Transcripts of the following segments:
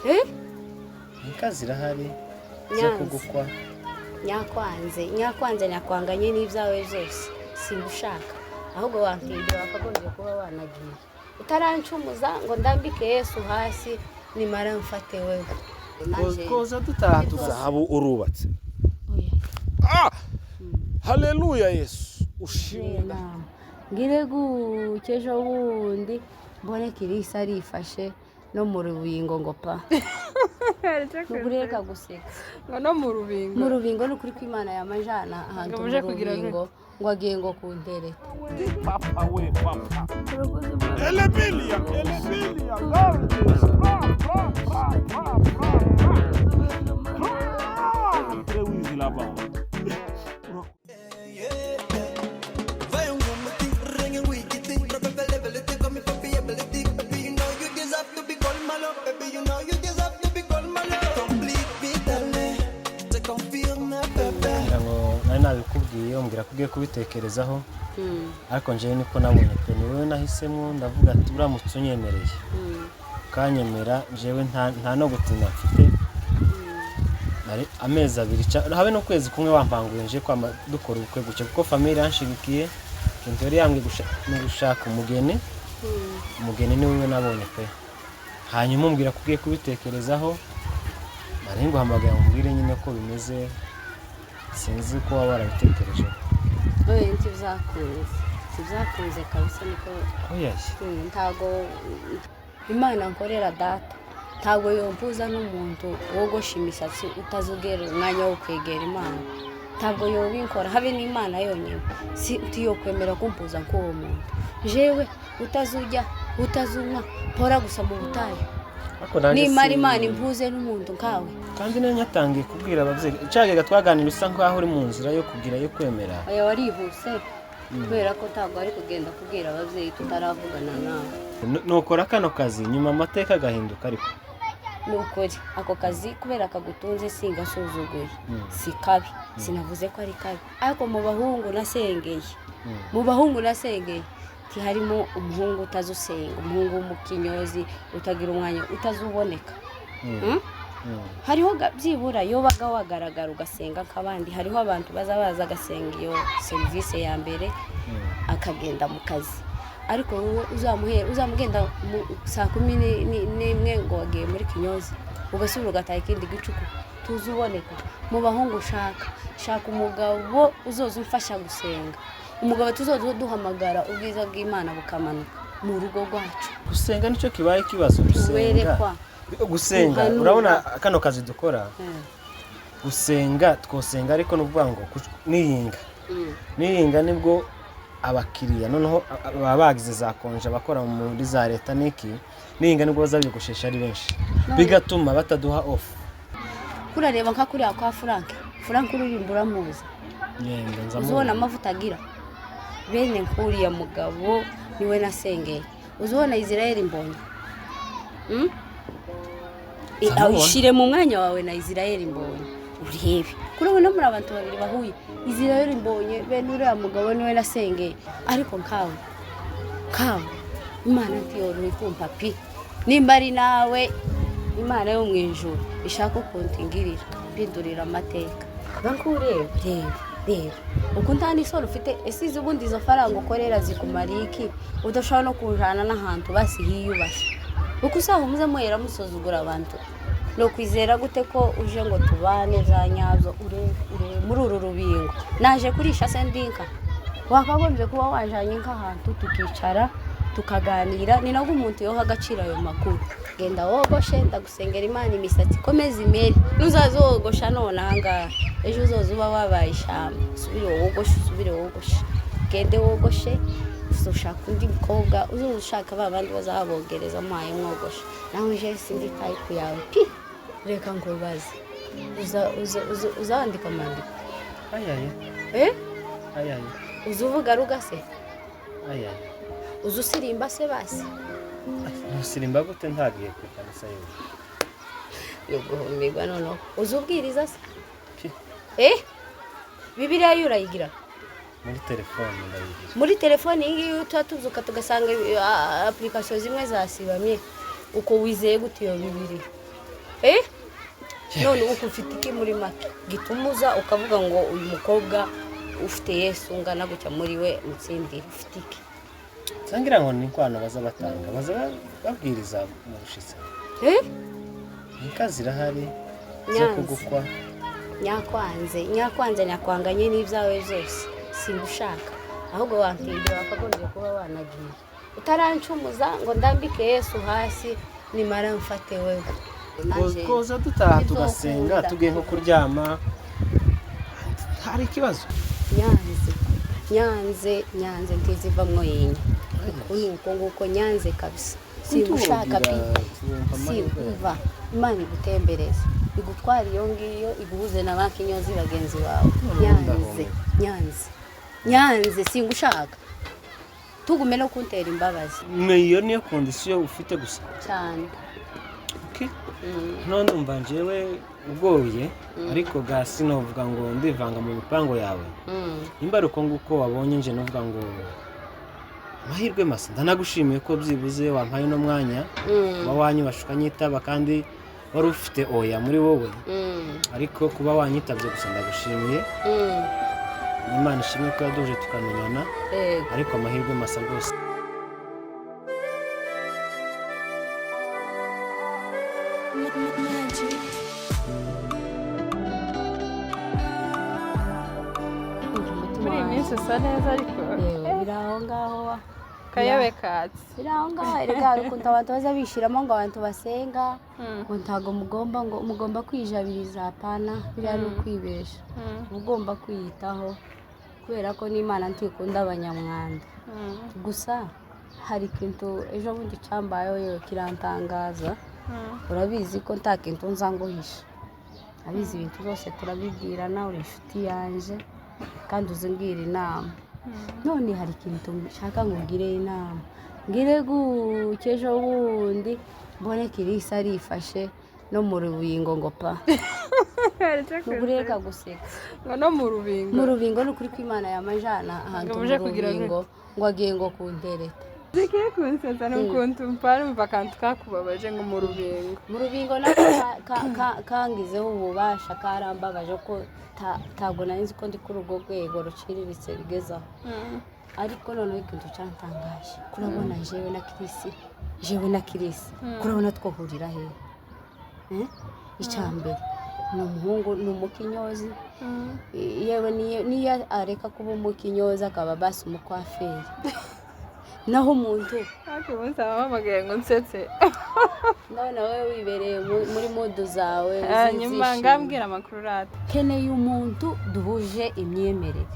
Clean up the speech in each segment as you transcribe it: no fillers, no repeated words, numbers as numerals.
Eh? Inka zirahari zo Nyanza. kugukwa. Nyakwanze, nyakwanze, nyakwanganye n'ibyawe byose, simbushaka. Ahubwo wankibwira, wakagombye kuba wanagiye utarancumuza ngo ndambike Yesu hasi, nimara mfate wewe. Koza dutaha tuza. Zahabu, urubatse? Oya. Ah, haleluya, Yesu ushimwe. Inama ngire gutya, ejo bundi mbone Kirisi arifashe no mu rubingo ngo pa. Nukuri, reka guseka. Ngo no mu rubingo? Mu rubingo, ni ukuri kw'Imana yamajana ahantu Ngo mu muje kugira rubingo, ngo agiye ngo kuntereta. Papa we, papa Elemilia, Elemilia Gardes, pra pra pra pra pra pra pra Trewizi là-bas. Vayo ngumuti, ringe wikiti, probability, come ability. Baby, you know you deserve to be called my love. Baby, you know you deserve to be called my love. Complete vitale, te confirme, bébé. Ngira ngo nari nabikubwiye, umbwira ko ugiye kubitekerezaho, ariko njyewe niko nabonye pe, ni wowe nahisemo. Ndavuga ati uramutse unyemereye, ukanyemera, njyewe nta no gutinda mfite. Nari amezi 2 habe n'ukwezi kumwe wampanguye nje kwama dukora ubukwe gutya, kuko famille yanshigikiye. Ikintu yari yambwiye ni gushaka umugeni. Umugeni ni wowe nabonye pe. Hanyuma umbwira ko ugiye kubitekerezaho. Nari nguhamagaye ngo umbwire nyine ko bimeze, sinzi ko waba warabitekerejeho. Oya, ntibyakunze, ntibyakunze kabisa, niko. Oya. Ntago Imana nkorera data ntabwo yompuza n'umuntu wogosha imisatsi utazugera umwanya wo kwegera Imana. Ntabwo yobinkora, habe n'Imana yonyine si ntiyokwemera kumpuza nk'uwo muntu. Jewe utazujya, utazunywa, mpora gusa mu butayu. Ariko nanjye Nimara Imana impuze n'umuntu nkawe? Kandi nayo nyatangiye kubwira ababyeyi cyagihe twaganira, usa nkaho uri mu nzira yo kugira yo kwemera. Oya, warihuse, kubera ko ntabwo ari kugenda kubwira ababyeyi tutaravugana nawe. Nukora kano kazi nyuma amateka agahinduka, ariko Ni ukuri, ako kazi kubera kagutunze singasuzuguye, si kabi, sinavuze ko ari kabi. Ariko mu bahungu nasengeye, mu bahungu nasengeye ntiharimo umuhungu utazusenga, umuhungu w'umukinyozi utagira umwanya, utazuboneka. Mm? Hariho byibura iyo wabaga wagaragara ugasenga nk'abandi. Hariho abantu baza baza agasenga iyo serivisi ya mbere, akagenda mu kazi. Ariko wowe uzamuhera uzamugenda saa kumi n'imwe ngo wagiye muri kinyozi, ugasubira ugataha ikindi gicuku, tuzi uboneka. Mu bahungu ushaka, shaka umugabo uzoza umfasha gusenga, umugabo tuzoza duhamagara ubwiza bw'Imana bukamanuka mu rugo rwacu. Gusenga nicyo kibaye ikibazo, gusenga. Werekwa. Gusenga. Guhanura. Urabona kano kazi dukora, gusenga twosenga, ariko ni ukuvuga ngo niyinga niyinga nibwo abakiriya noneho baba bagize za congé, abakora muri za leta n'iki, niyinga nibwo bazabiyogoshesha ari benshi, bigatuma bataduha off. Kurareba nka kuriya kwa Frank, Frank uririmba, uramuzi? Yenda nza. Uzubona amavuta agira, bene nk'uriya mugabo niwe nasengeye. Uzubona Israel Mbonyi? Mm? Ndamubona. Ishyire mu mwanya wawe na Israel Mbonyi urebe. Kurabona muri abantu babiri bahuye, Israel Mbonye bene uriya mugabo niwe nasengeye. Ariko nkawe, nkawe Imana ntiyoroye kumpa pi. Nimba ari nawe Imana yo mu ijuru ishaka ukuntu ingirira, mpindurira amateka. Ureba, reba, reba uko nta n'isoni ufite. Ese izi ubundi izo faranga ukorera zikumara iki, udashobora no kujana n'ahantu basi hiyubashye? Uko usanga muze muhera musuzugura abantu, ni ukwizera gute ko uje ngo tubane za nyabyo? Urebe, urebe muri uru rubingo naje kurisha se ndinka? Wakagombye kuba wajanye nk'ahantu tukicara tukaganira. Ni nabwo umuntu yoha agaciro ayo makuru. Genda wogoshe, ndagusengera Imana imisatsi ikomeze imere. Nuzaza wogosha none ahangaha, ejo uzoza uba wabaye ishyamba. Usubire wogoshe, usubire wogoshe, gende wogoshe. Ushaka undi mukobwa, uzoza ushaka ba bandi bazabogereza muhaye mwogoshe. Nawe nje sindi type yawe pi. Reka nkubaze, uza uza uza uzandika amandiko? Ayaye. Eh? Ayaye. Uza uvuga rugase? Ayaye. Uza usirimba se basi? Ntusirimba gute ntagiye ku ikanisa yewe? Ni uguhumirwa noneho. Uza ubwiriza se? Pi. Eh, Bibiliya yo urayigira? Muri telefone ndayigira. Muri telefone iyi ngiyi tuba tubyuka tugasanga application zimwe zasibamye, uko wizeye gute iyo Bibiliya? Eh, none ubu ufite iki muri make gituma uza ukavuga ngo uyu mukobwa ufite Yesu ungana gutya muri we mutsindire? Ufite iki? Nsangira ngo ni inkwano baza batanga, baza babwiriza mu bushitsi. Eh. Inka zirahari zo Nyanza. kugukwa. Nyakwanze, nyakwanze, nyakwanganye n'ibyawe byose, simbushaka. Ahubwo wantindira, wakagombye kuba wanagiye utarancumuza ngo ndambike Yesu hasi, nimara mfate wewe. Naje Koza dutaha tugasenga. Bizokunda. Tugiye nko kuryama, hari ikibazo? Nyanze, nyanze, nyanze, ntizivamwo yinya. Uku ni uko nguko, nyanze kabisa, simbushaka pe. Simva Imana igutembereza, igutwara iyo ngiyo, iguhuze na ba kinyozi bagenzi bawe. Nyanze, nyanze, nyanze, singushaka. Tugume no kuntera imbabazi. Iyo niyo condition ufite gusa? Cyane. Okay. None ndumva njyewe ugoye, ariko gasi novuga ngo ndivanga mu mipango yawe. Nimba ari uko nguko wabonye, nje novuga ngo amahirwe masa. Ndanagushimiye ko byibuze wampaye uno mwanya, uba wanyubasha ukanyitaba kandi wari ufite oya muri wowe. Ariko kuba wanyitabye gusa, ndagushimiye. Imana ishimwe ko yaduje tukamenyana. Yego. Ariko amahirwe masa rwose. Muri iyi minsi usa neza ariko. Yewe, biri aho ngaho wa. Kayobe katsi. Biri aho ngaho. Erega hari ukuntu abantu baza bishiramo ngo abantu basenga, ngo ntago mugomba, ngo mugomba kwijabiriza. Hapana, biriya ni ukwibesha. Uba ugomba kwiyitaho kubera ko n'Imana ntikunda abanyamwanda. Gusa hari ikintu ejo bundi cyambayeho, yewe, kirantangaza. Urabizi ko nta kintu nza nguhisha, abizi ibintu byose turabibwirana, uri inshuti yanje kandi uzi mbwira inama. None hari ikintu nshaka ngo ngire inama, ngire gutya ejo bundi mbone Kirisi arifashe no mu rubingo ngo pa. Ntubureka guseka. Ngo no mu rubingo? Mu rubingo, ni ukuri kw'Imana yamajana ahantu Ngo mu muje kugira rubingo, ngo agiye ngo kuntereta. Zikiye kunsetsa ni ukuntu mpara umva akantu kakubabaje ngo mu rubingo. Mu rubingo nako kangizeho ububasha, karambabaje ko ntabwo nari nzi ko ndi kuri urwo rwego ruciriritse bigezaho. Ariko noneho ikintu cyantangaje, kurabona jewe na Kirisi, jewe na Kirisi, kurabona twahurira hehe? Eh? Icya mbere ni umuhungu, ni umukinyozi. Yewe, niyo areka kuba umukinyozi akaba basi umukwaferi, naho umuntu Ariko uyu munsi abahamagaye ngo nsetse. Ndabona wowe wibereye muri mood zawe. Hanyuma Uzishimye. ngambwira amakuru rata. Keneye umuntu duhuje imyemerere,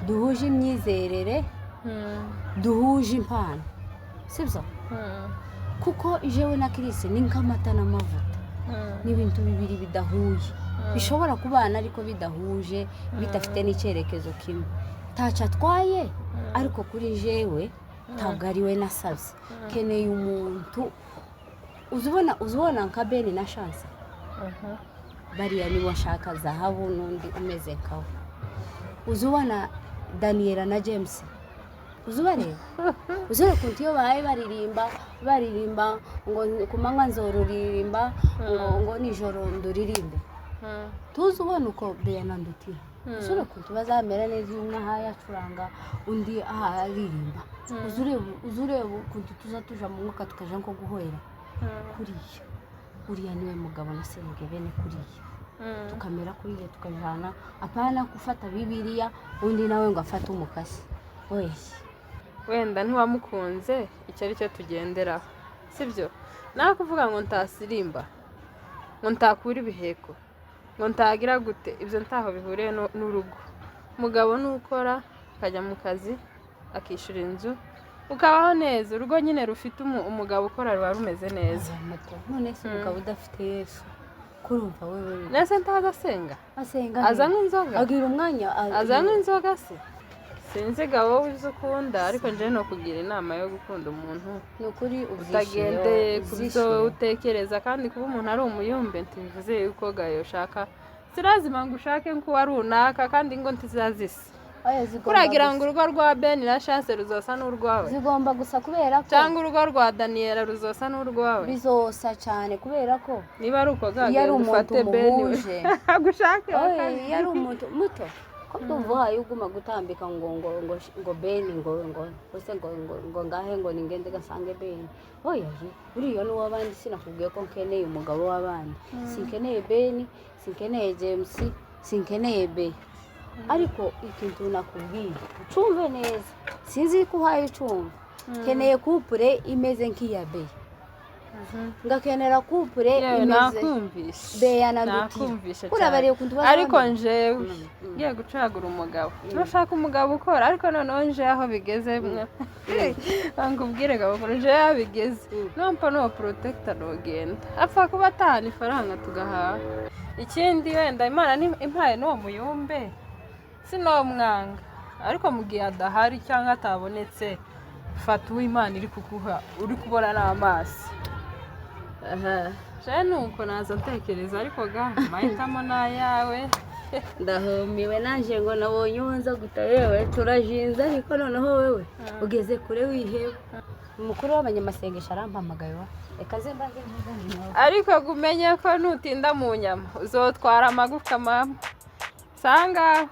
duhuje imyizerere, duhuje impano, sibyo? Kuko jewe na Kirisi ni nk'amata n'amavuta, ni ibintu bibiri bidahuye, bishobora kubana ariko bidahuje, bidafite n'icyerekezo kimwe. Ntacyo atwaye, ariko kuri jewe ntabwo ari we nasabye. Keneye umuntu uzubona nka Beni na Chance, bariya nibo nshaka, zahabu n'undi umeze nkawe. Uzubona Daniela na James, uzubareba, uzure ukuntu iyo bahaye baririmba, baririmba ngo ku manywa nzoruririmba, ngo nijoro nduririmbe. Tuzi ubona uko Bea na Ndutira, uzure ukuntu bazamera neza iyo umwe ahaye acuranga, undi ahaye aririmba. Uzureba ukuntu tuza tuja mu mwuka, tukaja nko guhera kuriya. Uriya niwe mugabo nasenge, bene kuriya tukamera kuriya, tukajana, apana gufata Bibiliya undi nawe ngo afate umukasi oya. Wenda ntiwamukunze, icyo ari cyo tugenderaho sibyo? Nawe kuvuga ngo ntasirimba, ngo ntakura ibiheko, ngo ntagira gute, ibyo ntaho bihuriye n'urugo. Umugabo nukora akajya mu kazi, akishyura inzu, ukabaho neza. Urugo nyine rufite umugabo ukora ruba rumeze neza. None se umugabo udafite Yesu, kurumva wewe? Nese ntaza asenga? Asenga. Azanywa inzoga? Agira umwanya Azanywa inzoga se? Sinzi ga, wowe uzi ukunda, ariko njyewe ni ukugira inama yo gukunda umuntu Ni ukuri. utagendeye ku byo Uzishyire. utekereza. Kandi kuba umuntu ari umuyumbe ntibivuze yuko gayo ushaka sirazima ngo ushake nk'uwa runaka, kandi ngo ntizazisa. Oya, zigomba Kuragira gusa. ngo urugo rwa Ben na Chance ruzosa n'urwawe, Zigomba gusa kubera ko cyangwa urugo rwa Daniela ruzosa n'urwawe? Bizosa cyane kubera ko Niba ari uko, iyo ari gagenda umuntu ufate Ben we muhuje. Agushake. Oya, iyo ari umuntu muto ko ndumva uhaye uguma gutambika ngo Beni ngo se ngo ngahe ngo ningende gasange Beni. Oya ye, uriya ni uw'abandi. Sinakubwiye ko nkeneye umugabo w'abandi? Sinkeneye Beni, sinkeneye James, sinkeneye Be. Ariko ikintu nakubwiye ucumve neza, sinzi ko uhaye ucumva. Nkeneye couple imeze nk'iya Be, ngakenera couple Yewe, imeze nakumvishe. Beya na Ndutira. Nakumvishe Urabariye cyane. ukuntu baza Ariko bameze. njewe ngiye gucagura umugabo, nushaka umugabo ukora, ariko noneho njewe aho bigeze, nkubwire gabakuru, njewe aho bigeze nompa nuwo protector nogenda apfa kuba atahana ifaranga tugahaha. Ikindi wenda Imana impaye n'uwo muyumbe sinomwanga, ariko mu gihe adahari cyangwa atabonetse, fata uwo Imana iri kuguha uri kubona n'amaso. Aha. Jewe nuko naza ntekereza, ariko ga amahitamo ni ayawe. Ndahumiwe nanje ngo nabonye uwo nza guta. Yewe, turajinze, ariko noneho wewe ugeze kure wiheba. Umukuru w'abanyamasengesho arampamagaye wa, reka ze mbanze mvugane nawe. Ariko umenye ko nutinda mu nyama uzotwara amagufwa mama sanga.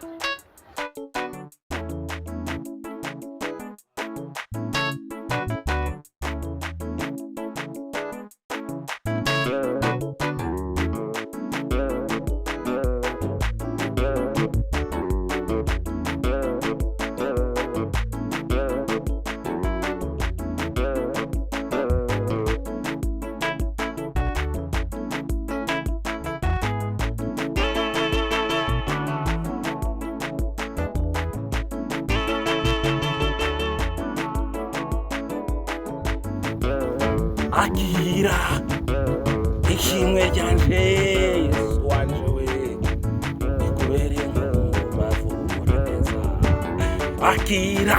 Akira ishimwe ryanje, Yesu wanje we, ikubereye nk'umubavu uhumura neza. Akira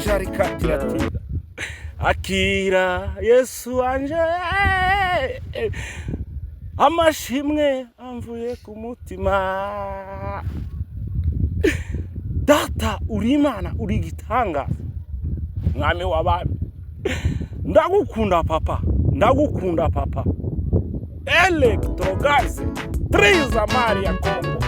jarikatiratira, akira Yesu wanje, amashimwe amvuye ku mutima. Data, uri Imana, uri igitangaza, mwami w'abami. Ndagukunda papa, ndagukunda papa. Electrogaze triza mari ya Kongo.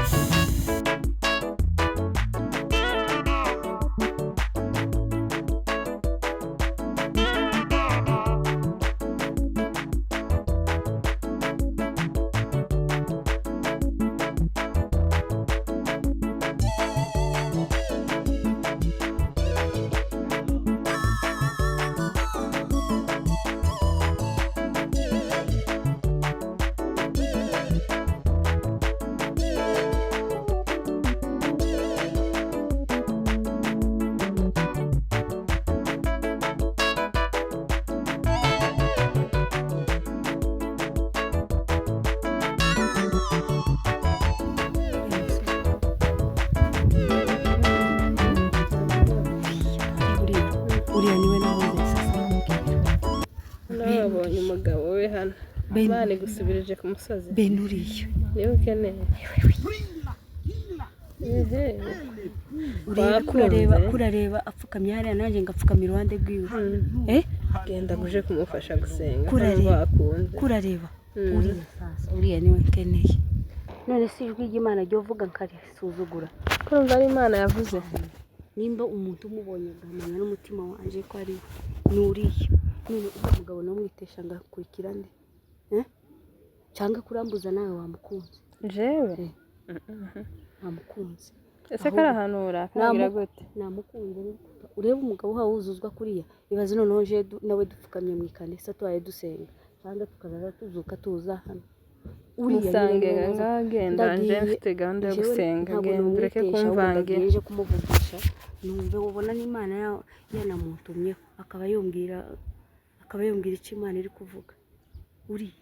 Uriya niwe nahoze sasa nkubwira. Nawe wabonye umugabo we hano. Ben. Imana igusubirije ku musozi. Ben uriya. Niba ukeneye. Ehe. Urebe. Wakunze. Kurareba, kurareba apfukamye hariya, nanjye ngapfukama iruhande rwiwe, eh. Genda uje kumufasha gusenga. Kurareba. Wakunze. Kurareba uriya sasa, uriya niwe nkeneye. None si ijwi ry'Imana ryo uvuga nkarisuzugura? Kumva ari Imana yavuze. Nimba umuntu umubonye agamenya n'umutima wanje ko ari we, ni uriya. None uriya mugabo namwitesha ngakurikira nde? Eh? Cyangwa kurambuza nawe wamukunze? Jewe? Wamukunze? Ese kari ahantu urakagira gute? Namukunze. Urebe umugabo uhawe wuzuzwa kuriya, ibaze noneho nje nawe dupfukamye mu ikanisa tubaye dusenga, cyangwa tukazaza tuzuka tuza hano. Uriya Musange nyine niwe. Ngaho genda, nje Ndagiye. mfite gahunda yo Jewe gusenga. ntabwo Genda ureke namwitesha, ahubwo kumvangira. ndagiye nje kumuvugisha numve, ubona n'Imana yanamutumyeho, akaba yumbwira icyo Imana iri kuvuga. Uriya,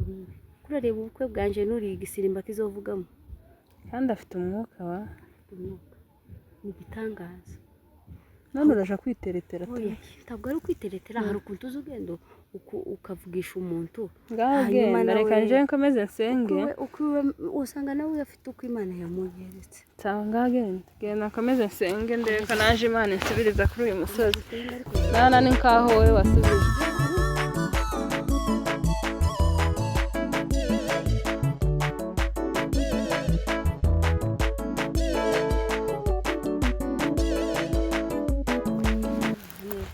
uriya kurareba ubukwe bwanje n'uriya, igisirimba kizovugamo. Kandi afite umwuka wa Umwuka ni igitangaza. None uraja kwiteretera tu? Oya, ntabwo ari ukwiteretera. Hari ukuntu uzi ugenda ukavugisha umuntu. Ngaho Hanyuma genda, reka nawe- nje nkomeze nsenge. Uko iwe usanga nawe afite uko Imana yamunyeretse. Sawa, ngaho genda, genda nkomeze nsenge, ndebe ko naje Imana insubiriza kuri uyu musozi. Nana ni nkaho wowe wasubije.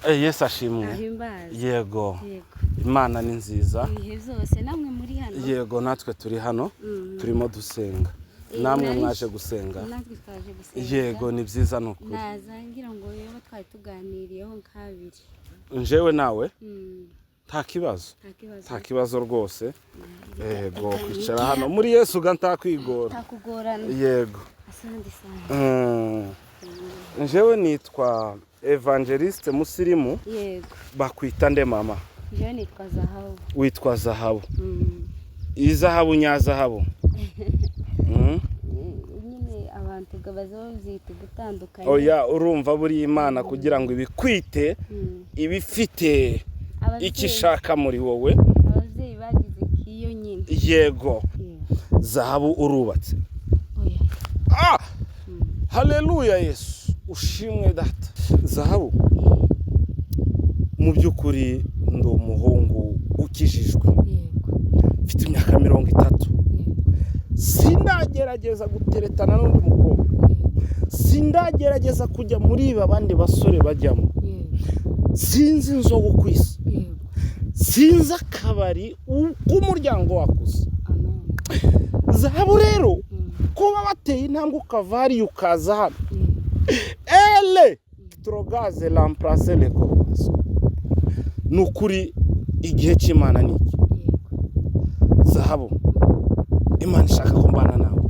Yesu ashimwe. Ahimbaze. Yego. Yego. Imana ni nziza. Ibihe byose namwe muri hano. Yego, natwe turi hano, turimo dusenga. Namwe mwaje gusenga? Natwe twaje gusenga. Yego, ni byiza, ni ukuri. Naza ngira ngo yewe twari tuganiriyeho nk'abiri. Njewe nawe? Nta kibazo. Nta kibazo. Nta kibazo rwose. Yego, kwicara hano muri Yesu ga ntakwigora. Ntakugorana. Yego. Asante sana. Njewe nitwa Evangeliste Musirimu. Yego. Bakwita nde, mama? Njyewe nitwa Zahabu. Witwa Zahabu? Izahabu nyazahabu? Nyine abantu baza babyita gutandukanye. Oya, urumva buriya Imana kugira ngo ibikwite ibifite icyo ishaka muri wowe. Ababyeyi bagize ikiyo nyine. Yego. Yego. Zahabu, urubatse? Oya. Ah, haleluya, Yesu ushimwe data. Zahabu, mu by'ukuri ndi umuhungu ukijijwe. Yego. Mfite imyaka 30. Yego. Sindagerageza guteretana n'undi mukobwa. Yego. Sindagerageza kujya muri ibi abandi basore bajyamo. Yego. Sinzi inzoga uko isa. Yego. Sinzi akabari uko umuryango wakuze. Amen. Zahabu rero, kuba wateye intambwe ukava hariya ukaza hano, Yego. ele trogaze lamprase le korobaso, ni ukuri igihe cy'Imana ni iki. Yego. Zahabu, Imana ishaka ko mbana nawe.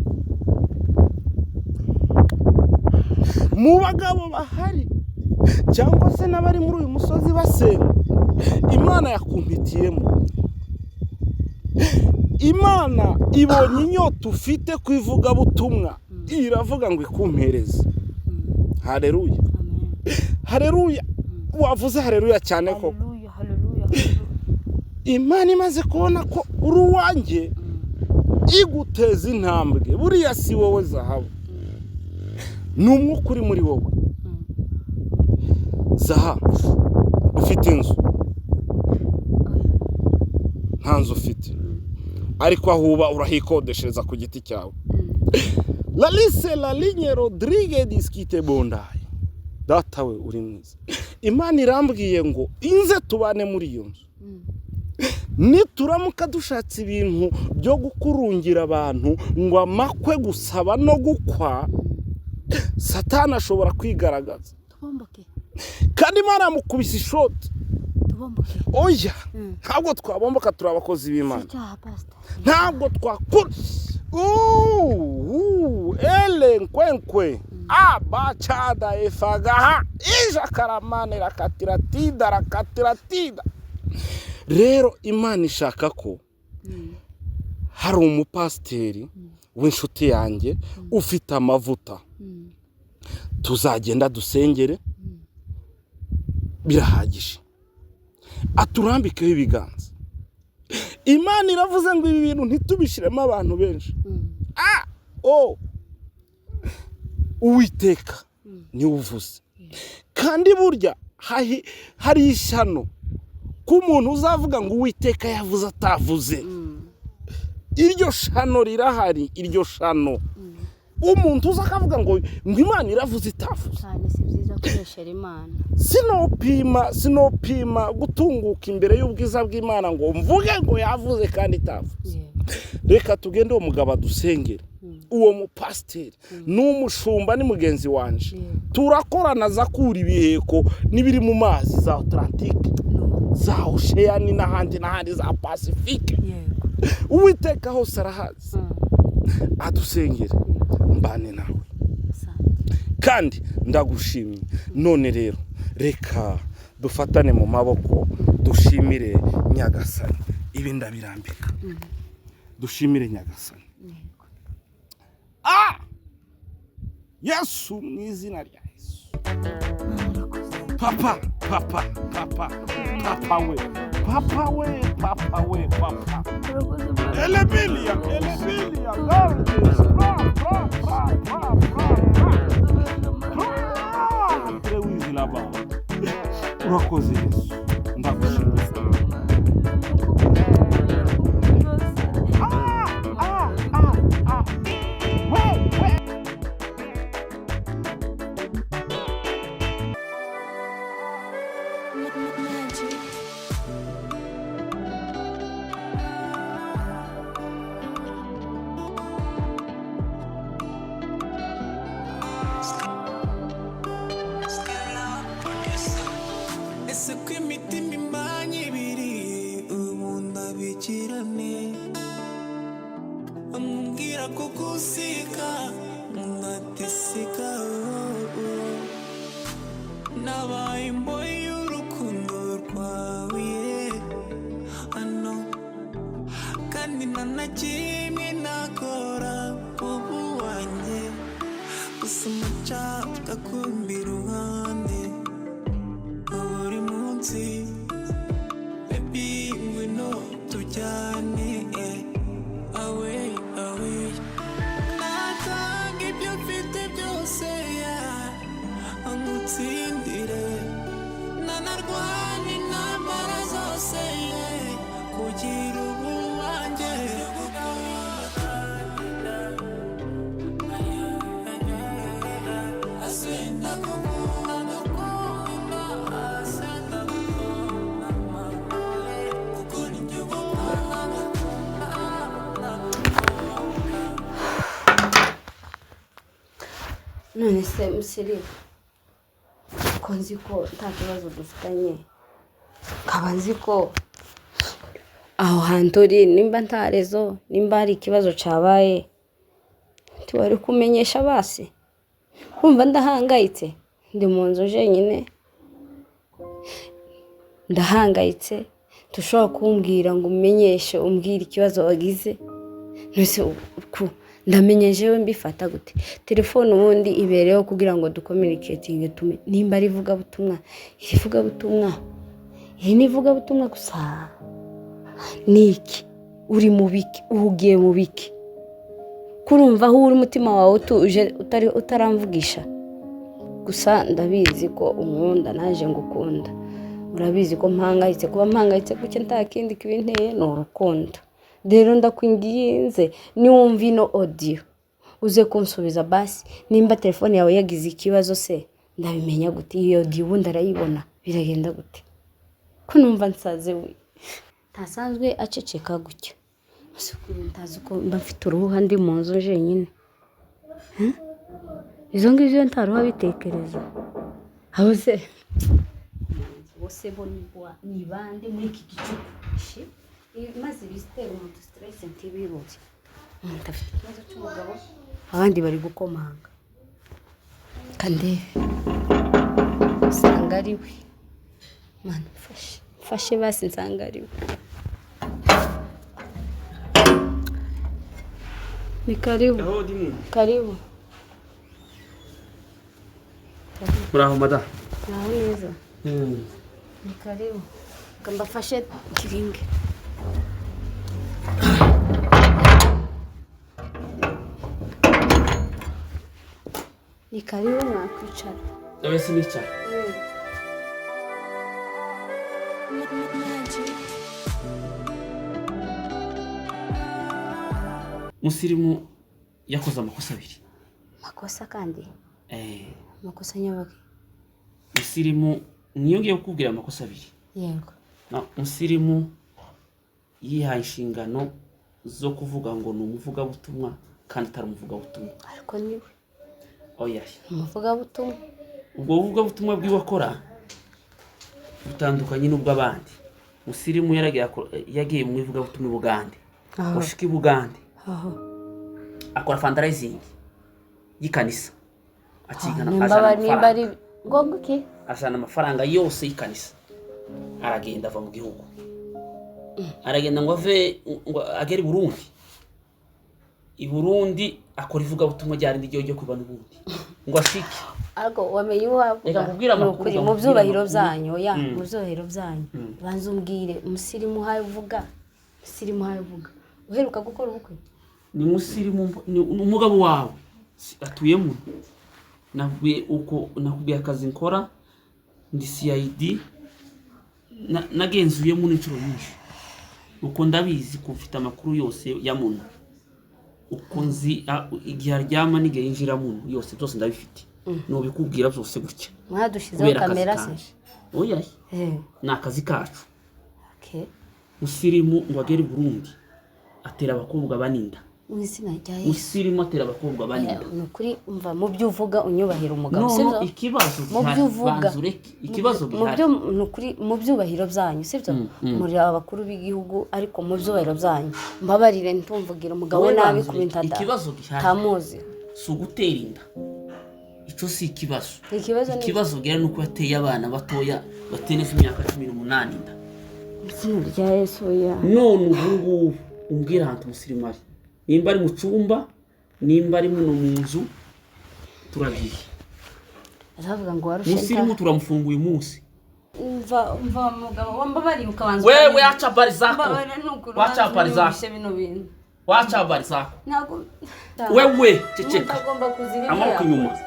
Mu bagabo bahari cyangwa se n'abari muri uyu musozi basenga, Imana yakumpitiyemo. Imana ibonye inyota ufite ku ivugabutumwa, iravuga ngo ikumpereze. Hareruya! Amen. Hareruya! Wavuze hareruya cyane koko. Haleluya, haleluya, haleluya. Imana imaze kubona ko uri uwanjye, iguteza intambwe. Buriya si wowe Zahabu, ni umwuka uri muri wowe. Zaha, ufite inzu? Nta nzu ufite, ariko aho uba urahikodeshereza ku giti cyawe. Lalise lalinye Rodrigue diskite bondaye. Data we uri mwiza, Imana irambwiye ngo inze tubane muri iyo nzu. Nituramuka dushatse ibintu byo gukurungira abantu ngo amakwe, gusaba no gukwa, Satani ashobora kwigaragaza. Tubomboke. Kandi Imana yamukubise ishoti. Tubomboke. Oya. Mm. Ntabwo twabomboka, turi abakozi b'Imana. Si icyaha, pastor. Ntabwo twakura ele nkwenkwe abacada efagaha ijakaramane rakatiratida rakatiratida. Rero Imana ishaka ko hari umupasiteri w'inshuti yanjye ufite amavuta, tuzagenda dusengere, birahagije, aturambikeho ibiganza. Imana iravuze ngo ibi bintu ntitubishyiremo abantu benshi. Ah, o Uwiteka niwe uvuze. Kandi burya hari ishyano ko umuntu uzavuga ngo Uwiteka yavuze atavuze. Iryo shano rirahari, iryo shano, umuntu uza akavuga ngo Imana iravuze itavuze. Cyane, si byiza kubeshera Imana. Sinopima gutunguka imbere y'ubwiza bw'Imana ngo mvuge ngo yavuze kandi itavuze. Yego. Reka tugende uwo mugabo adusengere. Uwo mupasiteri ni umushumba, ni mugenzi wanje. Yego. Turakorana, aza kura ibiheko n'ibiri mu mazi za Atlantike, za Osheyani n'ahandi n'ahandi, za Pasifike. Yego. Uwiteka hose arahazi. Adusengere, mbane nawe. Asante. Kandi ndagushimye. None rero reka dufatane mu maboko, dushimire Nyagasani. Ibi ndabirambika, dushimire Nyagasani. Yego. Ah, Yesu, mu izina rya Yesu. Papa, papa, papa, papa we, papa. Papa we, papa we, papa. Elemilia, elemilia, gorgeous. Pra, pra, pra, pra, pra, pra. Pra. Trewizilaba. Urakoze Yesu. Ndagushimira. Ah, ah, ah, ah. We, we. Ese ko imitima imanye ibiri ubu ndabikirane, amubwira ko gusiga undatisika, nabaye imbohe y'urukundo rwawe hano, kandi nta na kimwe nakora ubu wanjye gusa umucaka kumbi iruhande buri munsi. Baby, ngwino tujyane, away, away. Natanga ibyo mfite byose, yeah, ngutsindire, nanarwana intambara zose, yeah, kugira ubu wanjye. Kuko ni None se musiri, ko nzi ko nta kibazo dufitanye, nkaba nzi ko aho hantu uri, nimba nta réseau, nimba hari ikibazo cyabaye, ntiwari kumenyesha basi? Kumva ndahangayitse, ndi mu nzu jenyine, ndahangayitse. Ntushobora kumbwira ngo umenyeshe, umbwire ikibazo wagize? None ku ndamenya jewe mbifata gute? Telefone ubundi ibereyeho kugira ngo ducommunicatinge, tume nimba ari ivugabutumwa. Iri vugabutumwa, iri ni ivugabutumwa gusa. Ni iki uri mu biki? Uhugiye mu biki? Kurumva aho uri, umutima wawe utuje, utari utaramvugisha gusa. Ndabizi ko unkunda, naje ngukunda. Urabizi ko mpangayitse. Kuba mpangayitse gutya nta kindi kibinteye, ni urukundo. Rero ndakwinginze, niwumva ino audio, uze kunsubiza basi. Nimba telefone yawe yagize ikibazo se, ndabimenya gute? Iyo audio ubundi arayibona, biragenda gute? Ko numva nsaze we, ntasanzwe aceceka gutya. Ese ukuntu ntazi ko mba mfite uruhuha, ndi mu nzu jenyine? Izo ngizo iyo nta ruha bitekereza aho se bose bo ni bande muri iki gicuku? Shi, maze ibitera umuntu stress ntibibure. Umuntu afite ikibazo cy'umugabo, abandi bari gukomanga. Kandebe usanga ari we. Mana mfashe, mfashe basi nsanga ari we. Ni karibu. Karibu. Muraho madamu. Naho neza. Ni karibu. Reka mbafashe kiringe. Ni karibu, mwakwicara. Nawe sinicara. Musirimu yakoze amakosa abiri. Makosa kandi? Eh. Amakosa nyabaki? Musirimu, niyo ngiye kukubwira amakosa abiri. Yego. Na musirimu yihaye inshingano zo kuvuga ngo ni umuvugabutumwa kandi atari umuvugabutumwa. Ariko niwe. Oya. Umuvugabutumwa. Ubwo buvugabutumwa bwiwe akora butandukanye n'ubw'abandi. Musirimu yagiye mu ivugabutumwa i Bugande. Washika i Bugande. Akora fundraising y'ikanisa. Akigana Nimba azana nimba ari amafaranga. Ngombwa iki? Azana amafaranga yose y'ikanisa. Aragenda, ava mu gihugu. Aragenda ngo ave, ngo agere i Burundi. I Burundi akora ivugabutumwa rya rindi ryo kuba n'ubundi ngo ashike. Ariko wamenye uwo wavuga. Reka nkubwire amakuru, Ni ukuri, reka mu nkubwire byubahiro amakuru. byanyu, oya, mu byubahiro byanyu, banza umbwire umusirimu uhaye uvuga, umusirimu uhaye uvuga uheruka gukora ubukwe. Ni musirimu, ni umugabo wawe atuyemo. Nakubwiye uko, nakubwiye akazi nkora, ndi CID, nagenzuyemo n'inshuro nyinshi, uko ndabizi ko mfite amakuru yose ya muno, uko nzi igihe aryama n'igihe yinjira muno, yose byose ndabifite, nubikubwira byose gutya. Mwadushyizeho Kubera akazi kamera se? kanje. Oya, ni akazi kacu. Okay. Musirimu ngo agere i Burundi atera abakobwa baninda. Mu izina rya Yesu. Musirimu atera abakobwa baninda. Ni ukuri, umva, mu byo uvuga unyubahira umugabo, None sibyo? ikibazo Mu gihari, byo uvuga, banza ureke ikibazo mu gihari. byo, ni ukuri, mu byubahiro byanyu, sibyo? Muri abakuru b'igihugu, ariko mu byubahiro byanyu, mbabarire, ntumvugira umugabo Wowe nabi banza ku bintu ureke. Ikibazo gihari tamuzi. Si ugutera inda, icyo si ikibazo. Ikibazo ni Ikibazo gihari ni uko yateye abana batoya bateneze imyaka 18 inda. Izina rya Yesu ya. None ubu ngubu umbwira ahantu umusirimu ari, nimba ari mu cyumba, nimba ari muno mu nzu, turagiye. Azavuga ngo warushe. Musirimu turamufunguye umunsi. Umva, umva, mugabo, wambabariye ukabanza Wewe ukamenya. acha habari zako. Mbabarira, ni ukuri, Wacha ubanza habari zako. unyumvishe bino bintu. Wacha habari zako. Ntabwo Wewe ceceka. Umuntu agomba kuzira ibyo Amaboko inyuma. yakoze.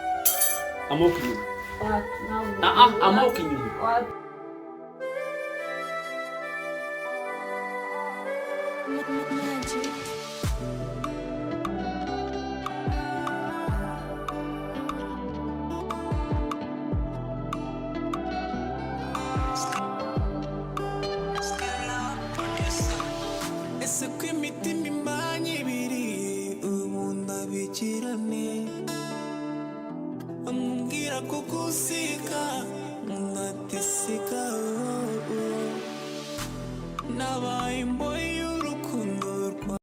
Amaboko inyuma. Ntabwo- Ah ah, amaboko inyuma. Ese ko imitima imanye ibiri, ubundi abikirane, amubwira ko gusika undi ati sika, nabaye imbohe.